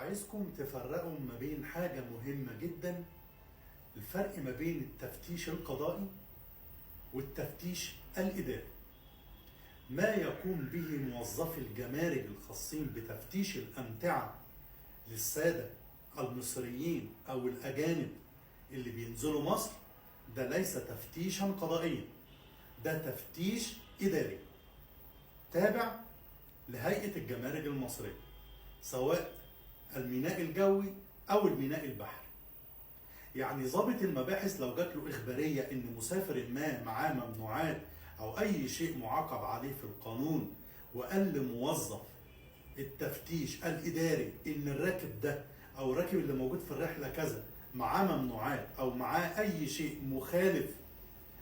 عايزكم تفرقوا ما بين حاجة مهمة جدا، الفرق ما بين التفتيش القضائي والتفتيش الإداري. ما يقوم به موظفي الجمارك الخاصين بتفتيش الأمتعة للسادة المصريين أو الأجانب اللي بينزلوا مصر، ده ليس تفتيشا قضائيا، ده تفتيش إداري تابع لهيئة الجمارك المصرية، سواء الميناء الجوي أو الميناء البحري. يعني ضابط المباحث لو جات له إخبارية إن مسافر ما معاه ممنوعات أو أي شيء معاقب عليه في القانون، وقال لموظف التفتيش الإداري إن الراكب ده أو الراكب اللي موجود في الرحلة كذا معاه ممنوعات أو معاه أي شيء مخالف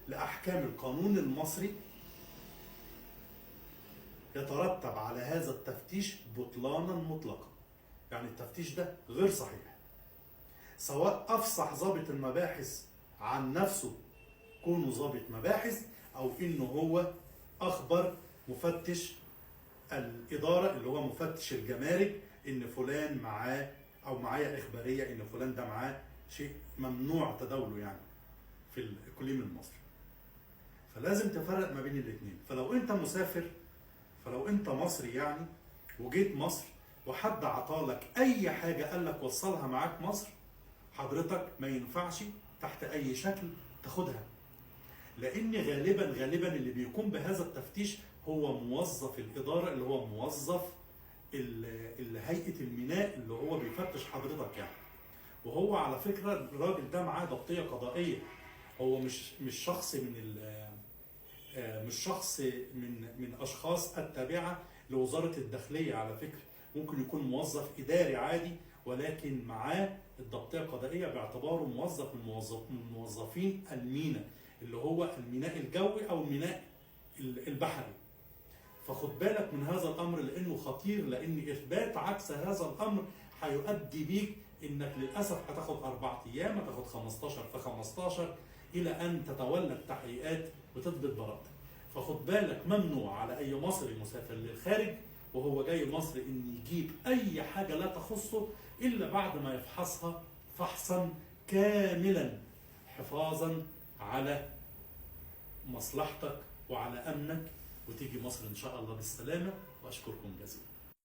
لأحكام القانون المصري، يترتب على هذا التفتيش بطلانا مطلقا. يعني التفتيش ده غير صحيح، سواء أفصح ضابط المباحث عن نفسه كونه ضابط مباحث، أو إنه هو أخبر مفتش الإدارة اللي هو مفتش الجمارك إن فلان معاه أو معايا إخبارية إن فلان ده معاه شيء ممنوع تداوله يعني في الإقليم المصري. فلازم تفرق ما بين الاتنين. فلو أنت مسافر، فلو أنت مصري يعني وجيت مصر وحد عطالك أي حاجة قال لك وصلها معاك مصر، حضرتك ما ينفعش تحت أي شكل تاخدها، لأن غالبا اللي بيقوم بهذا التفتيش هو موظف الإدارة اللي هو موظف هيئة الميناء اللي هو بيفتش حضرتك يعني. وهو على فكرة الراجل ده معاه ضبطية قضائية، هو مش شخص من مش شخص من أشخاص التابعة لوزارة الداخلية على فكرة، ممكن يكون موظف إداري عادي ولكن معاه الضبطية القضائية باعتباره موظف من موظفين الميناء اللي هو الميناء الجوي أو الميناء البحري. فخد بالك من هذا الأمر لأنه خطير، لأن إثبات عكس هذا الأمر هيؤدي بيك إنك للأسف هتاخد 4 أيام، هتاخد 15 في 15 إلى أن تتولى التحقيقات وتثبت براءتك. فخد بالك، ممنوع على أي مصري مسافر للخارج وهو جاي مصر إن يجيب أي حاجة لا تخصه إلا بعد ما يفحصها فحصا كاملا، حفاظا على مصلحتك وعلى أمنك، وتيجي مصر إن شاء الله بالسلامة. وأشكركم جزيلا.